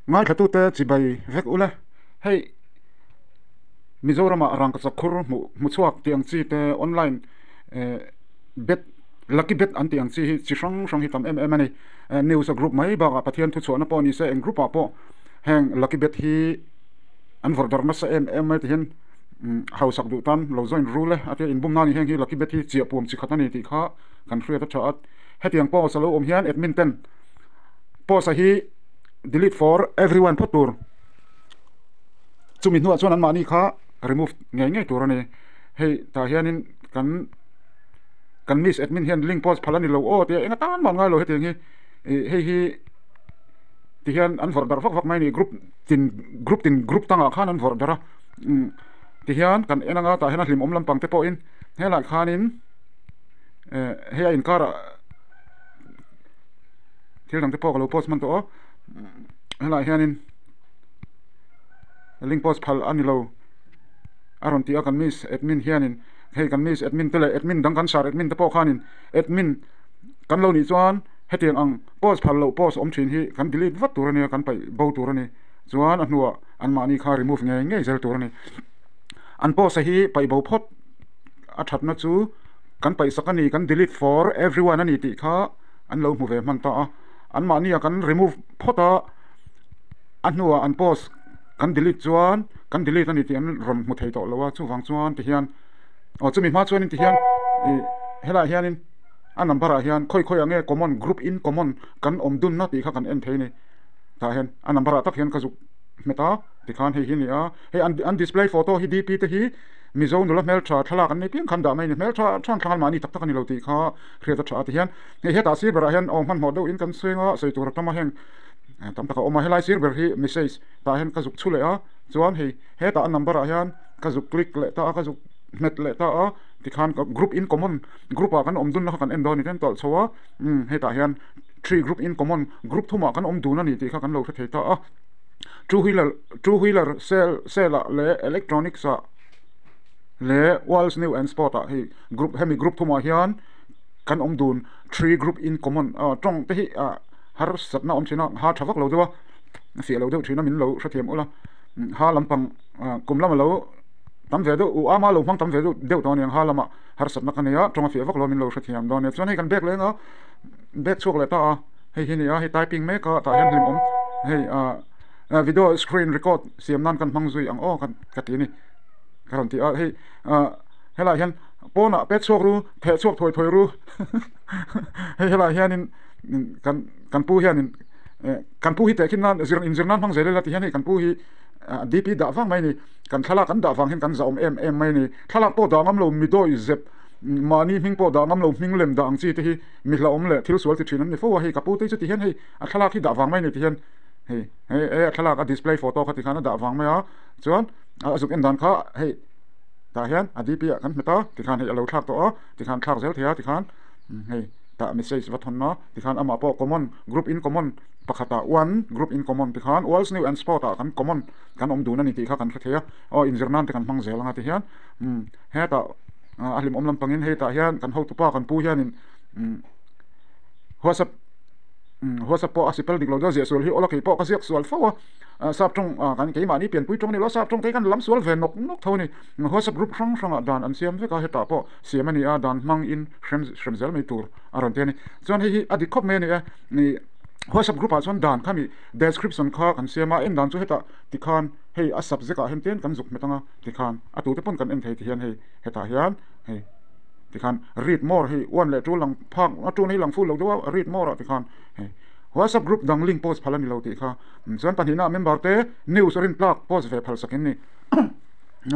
Ngaithlatute chibai vek ula, hei Mizoramah rangkachak khur hmuh hmu chhuak tih ang chi te online bet lucky bet an tih ang chi hi chi hrang hrang hi tam em em a ni. News a group mai bakah Pathian thuchhuahna pawh ni se eng group ah pawh heng lucky bet hi an vawrh darh nasa em em mai ti hian hausak duh tan lo join rul e a tia inbum nan heng hi lucky bet hi chiah puam chi khat a ni tih kha kan hriat a tha a. Hetiang post a lo awm hian admin ten post a hi delete for everyone phawt tur chumi hnuah chuan anmahni kha remove ngei ngei tur a ni hei tah hianin kan kan miss admin hian link post phal a ni lo aw tia eng atan mah an ngai lo hetiang hi ih hei hi ti hian an vawrh darh vak vak mai a ni group tin group tin group tangah khan an vawrh darh a umm ti hian kan en anga tah hian a hlimawm lampang te pawhin helaiah khanin eh hei a inkarah. Thil dang te pawh ka lo post hman tawh a helaiah hianin link post phal a ni lo a rawn ti a kan miss admin hianin hei kan miss admin te leh admin dang kan sar admin te pawh khanin admin kan lo nih chuan hetiang ang post phal loh post awm thin hi kan delete vat tur a nia kan paih bo tur a ni chuan a hnuah anmahni kha remove ngei ngei zel tur a ni an post a hi paih bo phawt a thatna chu kan paih sak a ni kan delete for everyone a ni tih kha. an lo hmu ve hman ta a, anmahni a kan remove phawt a, a hnuah an post kan delete chuan kan delete a ni tih an rawn hmu thei tawh lo a, chuvang chuan ti hian aw chumi hma chuanin ti hian ih helaiah hianin a number ah hian khawi khawi ah nge common group in common kan awm dunna tih kha kan en thei a ni tah hian a number ah tak hian ka zuk hmet a tikhan hei hi a ni a hei an display photo hi dp te hi Mizo nula hmeltha thlalak an nei piang khan dah mai a ni hmeltha than thlangal mahni tak tak a ni lo tih kha hriat a tha a ti hian hei hetah sir berah hian aw hmanhmawh deuh in kan seng a sawi tur a tam a heng tam tak a awm a helai sir ber hi message tah hian ka zuk chhu leh a chuan hei hetah a number ah hian ka zuk click leh ta a ka zuk hmet leh ta a tikhan group in common group ah kan awm dun na kha kan en dawn a ni ten tawlh chho a umm hetah hian three group in common group thumah kan awm dun a ni tih kha kan lo hre thei ta a two wheeler two wheeler sale sale ah leh electronics ah. leh World's New and Sport ah hei group hemi group thumah hian kan awm dun three group in common ah tawng te hi ah harsatna awm thin a ha tha vak lo deuh a fiah lo deuh thin a min lo hrethiam ula ha lampang ah kum lama lo tam ve deuh u ama lo hmang tam ve deuh deuh tawh aniang ha lama harsatna ka nei a tawng a fiah vak lo a min lo hrethiam dawn nia chuan hei kan bag leng a bag chhuak leh ta a hei hi a ni a hei typing mek a tah hian hlimawm hei ah video screen record siam nan kan hmang zui ang aw ka ti a ni. Ka rawn ti a, hei ah helaiah hian pawnah pet chhuak ru, theh chhuak thuai thuai ru hei helaiah hianin kan kan pu hianin eh kan pu hi tehkhin nan zir inzir nan hmang zel ila ti hian hei kan pu hi ah DP dah vang mai a ni, kan thlalak an dah vang hian kan zahawm em em mai a ni, thlalak pawh dah ngam lo midawi zep mahni hming pawh dah ngam lo hming lem dah ang chi te hi mi hlauhawm leh thil sual ti thin an ni fo a, hei ka pu te chu ti hian hei a thlalak hi dah vang mai a ni ti hian hei hei a thlalak a display photo kha ti khan a dah vang mai a chuan. A zuk en dan kha hei tah hian a dp ah kan hmet a tikhan hei a lo thlak tawh a tikhan thlak zel thei a tikhan hei tah message va thawn a tikhan amah pawh common group in common pakhat ah one group in common tikhan world's new and sport ah kan common kan awm dun a ni tih kha kan hre thei a aw inzir nan te kan hmang zel anga ti hian hetah a hlimawm lampangin hei tah hian kan hotupa kan pu hianin whatsapp whatsapp pawh a sipel dik lo deuh a ziah sual hi awla kei pawh ka ziak sual fo a. Sap tawng kan keimahni pianpui tawng a ni lo a, sap tawng te hi kan lam sual ve nawk nawk tho a ni. WhatsApp group hrang hrangah dan an siam vek a, hetah pawh siam a ni a, dan hmangin hrem hrem zel mai tur a rawn ti a ni. Chuan hei hi a dik khawp mai a ni e, ih WhatsApp group ah chuan dan kha mi description kha kan siam a, en dan chu hetah tikhan hei a subject ah hian tlem kan zuk hmet ang a, tikhan a tute pawn kan en thei ti hian hei hetah hian hei tikhan read more hei one leh two lang phak a two na hi lang full lo deuh a read more ah tikhan hei WhatsApp group dang link post phal a ni lo tih kha. Chuan pahnihna member te news rin tlak post ve phal sakin ni.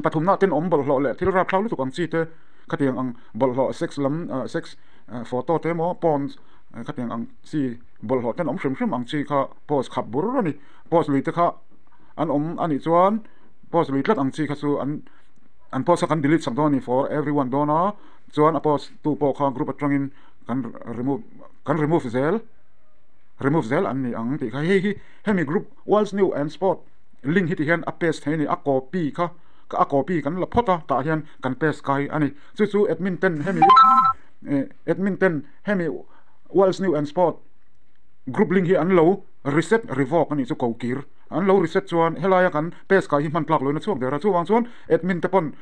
Pathumna ten awm bawlhhlawh leh thil rapthlak lutuk ang chi te khatiang ang bawlhhlawh sex lam sex photo te emaw porn khatiang ang chi bawlhhlawh ten awm hrim hrim ang chi kha post khap bur a ni. Post lui te kha an awm a nih chuan post lui tlat ang chi kha chu an an post kha kan delete sak dawn a ni for everyone dawn a chuan a post tu pawh kha group atangin kan remove kan remove zel. Remove zel an ni ang tih kha hei hi hemi group world's new and sport link hi ti hian a paste thei a ni a copy kha a copy kan la phawt a tah hian kan paste kai a ni chu chu admin ten hemi eh admin ten hemi world's new and sport group link hi an lo reset revoke a nih chu ko kir. An lo reset chuan helaia kan paste kai hi hman tlak loin a chhuak der a, chuvang chuan admin te pawn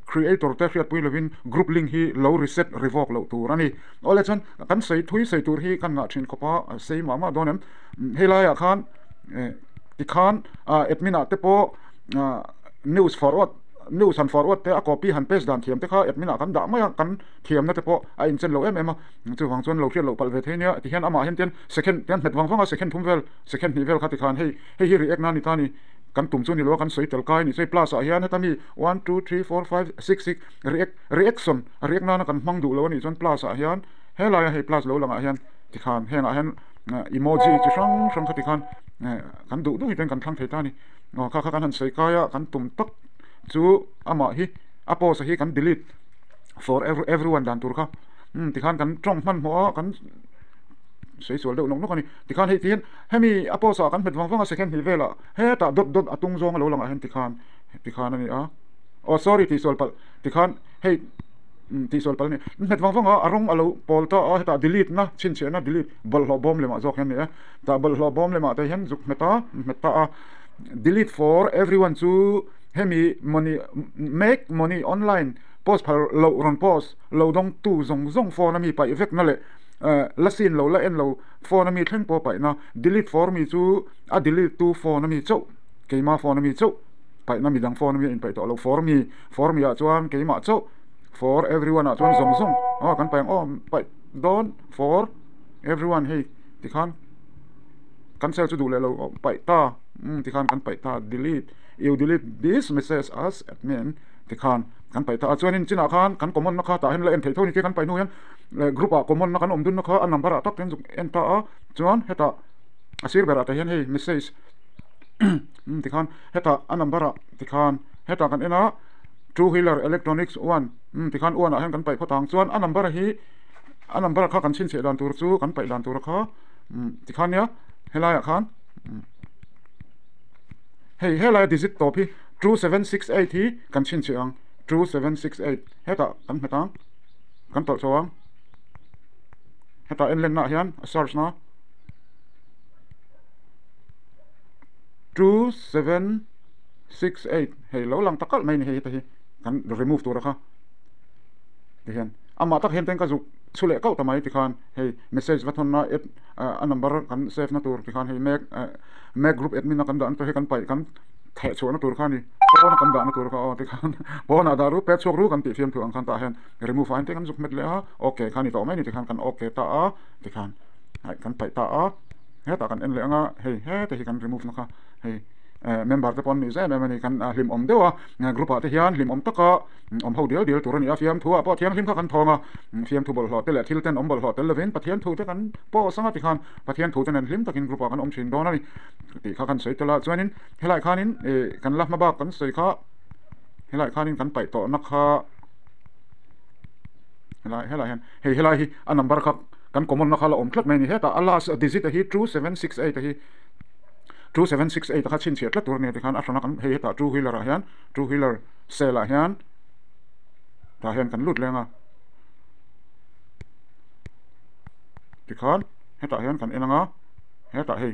creator te hriatpui lovin group link hi lo reset revoke loh tur a ni. Awle chuan kan sawi thui sawi tur hi kan ngah thin khawp a, sei mah mah dawn em? Helaiah khan tikhan admin ah te pawh news forward news han forward te a copy han paste dan thiam te kha admin ah kan dah mai a, kan thiamna te pawh a inchen lo em em a, chuvang chuan lo hriat loh palh ve thei nia tihian amah hian tian second tian hmet vang vang a second thum vel second hnih vel kha tikhan hei hei hi react na ni ta ni kan tum chu ni lo a kan sawi tel kai a ni chuai plus ah hian heta mi one two three four five six six react reaction a react nana kan hmang duh lo a nih chuan plus ah hian helaia hei plus lo langah hian tikhan hengah hian emoji chi hrang hrang kha tikhan kan duh duh hi ten kan thlang thei ta a ni aw kha kha kan han sawi kai a kan tum tak chu amah hi a post a hi kan delete for everyone dan tur kha umm tikhan kan tawng hmanhmawh a kan sawi sual deuh nawk nawk a ni tikhan hei tihian hemi a post ah kan hmet vang vang a second hnih velah hetah dawt dawt a tung zawng a lo langah hian tikhan tikhan a ni a aw sorry tih sual palh tikhan hei umm tih sual palh a ni hmet vang vang a a rawng a lo pawl ta a hetah delete na chhinchhiahna delete bawlhhlawh bawm lemah zawk hian a ni e tah bawlhhlawh bawm lemah te hian zuk hmet a hmet ta a delete for everyone chu hemi money make money online post phal loh rawn post lo dawng tu zawng zawng phone a mi paih vek na leh la sin lo la en lo phone a mi thleng pawh paih na delete for mi chu a delete tu phone a mi chauh keima phone a mi chauh paih na midang phone a mi a inpaih tawh lo for mi for mi ah chuan keimah chauh for everyone ah chuan zawng zawng aw kan paih ang aw paih dawn for everyone hei tikhan cancel chu duh leh lo paih ta umm tikhan kan paih ta delete you delete this message as admin tikhan kan paih ta a chuanin chinah khan kan common na kha tah hian la en theih tho a ni tia kan paih hnu hian leh group ah common na kan awm dun na kha a number ah tak hian zuk en ta a chuan hetah a sir berah te hian hei message umm tikhan hetah a number ah tikhan hetah kan en a two wheeler electronics one umm tikhan one ah hian kan paih phawt ang chuan a number hi a number kha kan chhinchhiah dan tur chu kan paih dan tur kha umm tikhan nia helaiah khan hei helaia digit tawp hi 2768 hi kan chhinchhiah ang 2768 hetah kan hmet ang kan tawlh chho ang hetah en lenna ah hian a search na 2768 hei lo lang ta kalh mai a ni hei heta hi kan remove tur a kha tihian amah tak hian ten ka zuk chhu leh kauh ta mai tikhan hei message va thawn na app a number kan save na tur tikhan hei mek mek group admin a kan dah na tur hei kan paih kan theh chhuah na tur kha a ni pawn a kan dah na tur kha aw tikhan pawn ah dah ru pet chhuak ru kan tih fiam thu ang khan tah hian remove ah hian te kan zuk hmet leh a ok kha a ni tawh mai a ni tikhan kan ok ta a tikhan kan paih ta a hetah kan en leh ang a hei heta hi kan remove na kha hei member te pawh an nuih zet em em a ni kan hlimawm deuh a group ah te hian hlimawm taka awm ho dial dial tur a ni a fiamthu ah pawh thianghlim kha kan thawng a fiamthu bawlhhlawh te leh thil ten awm bawlhhlawh tel lovin Pathian thu te kan pawh sang a tikhan Pathian thu te nen hlim takin group ah kan awm thin dawn a ni tih kha kan sawi tel a chuanin helaiah khanin ih kan la hma bak kan sawi kha helaiah khanin kan paih tawhna kha helai helaiah hian hei helai hi a number kha kan common na kha la awm tlat mai a ni hetah a last digit a hi 2768 a hi 2768 a kha chhinchhiah tlat tur a ni tikhan a hrana kan hei hetah two wheeler ah hian two wheeler cell ah hian tah hian kan lut leng a tikhan hetah hian kan en ang a hetah hei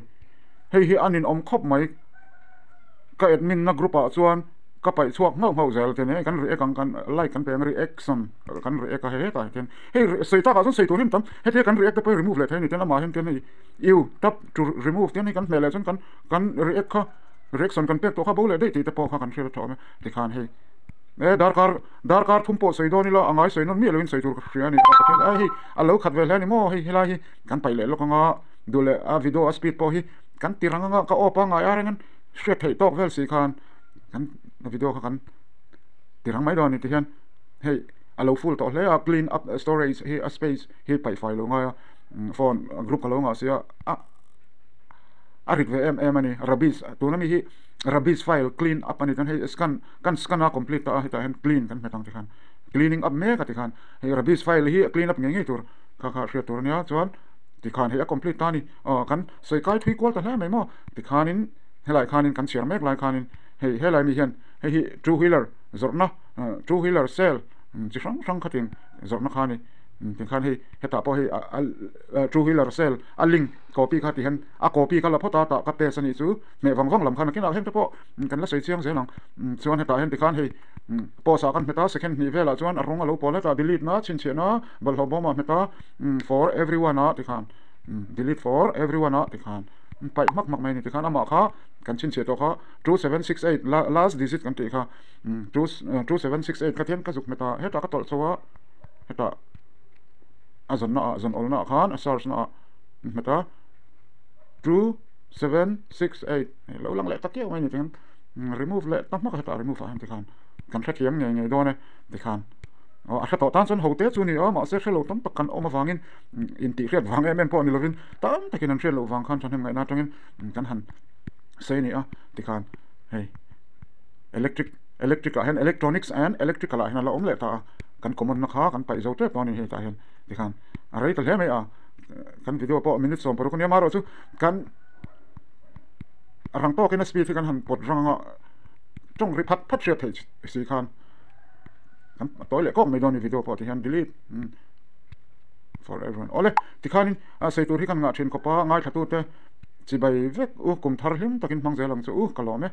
hei hi a ninawm khawp mai ka admin na group ah chuan ka paih chhuak nghauh nghauh zel te nen kan react ang kan like kan pe ang reaction kan react a hei hetah hian hei sawi takah chuan sawi tur hi an tam hetia kan react te pawh hi remove leh thei a ni ten amah hian ten hei you tap to remove te hi kan hmeh leh chuan kan kan react kha reaction kan pek tawh kha bo leh daih tih te pawh kha kan hriat a tha awm e tikhan hei e darkar darkar thum pawh sawi dawn ila a ngai sawi nawn miah loin sawi tur ka hria a ni a hei a lo khat ve hle a ni maw hei helai hi kan paih leh lawk anga duh leh a video a speed pawh hi kan ti rang anga ka aw pangngai a reng hriat theih tawk vel si khan kan video kha kan ti rang mai dawn a ni tihian hei a lo full tawh hle a clean up storage hi a space hi paih fai lo ngai a phone group ka lo ngah sia a a rit ve em em a ni rubbish tuna mi hi rubbish file clean up a ni chuan hei scan kan scan a complete ta a hetah hian clean kan hmet ang tikhan cleaning up mek a tikhan hei rubbish file hi clean up ngei ngei tur kha kha hriat tur a nia chuan tikhan hei a complete ta a ni aw kan sawi kai thui kual ta hle mai maw tikhanin helai khanin kan chhiar mek lai khanin hei helai mi hian hei hi two wheeler zawrhna two wheeler sale chi hrang hrang khatin zawrhna kha a ni. Tikhan hei hetah pawh hei a two wheeler sale a link copy kha ti hian a copy kha la phawt a tah ka paste a nih chu hmeh vang vang lam khan nakinah heng te pawh kan la sawi chiang zel ang. Chuan hetah hian tikhan hei post ah kan hmet a second hnih velah chuan a rawng a lo pawl hetah delete na chhinchhiah na bawlhhlawh bawm ah hmet a for everyone ah tikhan delete for everyone ah tikhan paih hmak hmak mai a ni tikhan amah kha kan chhinchhiah tawh kha 2768 last digit kan tih kha 2768 kha thian ka zuk hmet a hetah ka tawlh chho a hetah a zawn na ah zawn awlna ah khan a search na ah hmet a 2768 hei lo lang leh ta kiau mai a ni tikhan remove leh ta hmak a hetah remove ah hian tikhan kan hrethiam ngei ngei dawn e tikhan aw a hre tawh tan chuan ho te chu a ni a mahse hre lo tam tak kan awm avangin intihhriat vang em em pawh ni lovin tam takin an hriat loh vang khan thahnem ngaihna atangin kan han sawi a ni a tikhan hei electric electric ah hian electronics and electrical ah hian a la awm leh ta a kan common na kha kan paih zo tep a ni hei tah hian tikhan a rei ta hle mai a kan video pawh minute 16 a nia amaherawhchu kan rang tawkin a speed hi kan han pawt rang anga tawng ri phat phat hriat theih si khan kan tawi leh kawk mai dawn a ni video pawh tihian delete for everyone awle tikhanin a sawi tur hi kan ngah thin khawp a ngaithla tute chibai vek u kum thar hlim takin hmang zel ang chu u ka lawm e.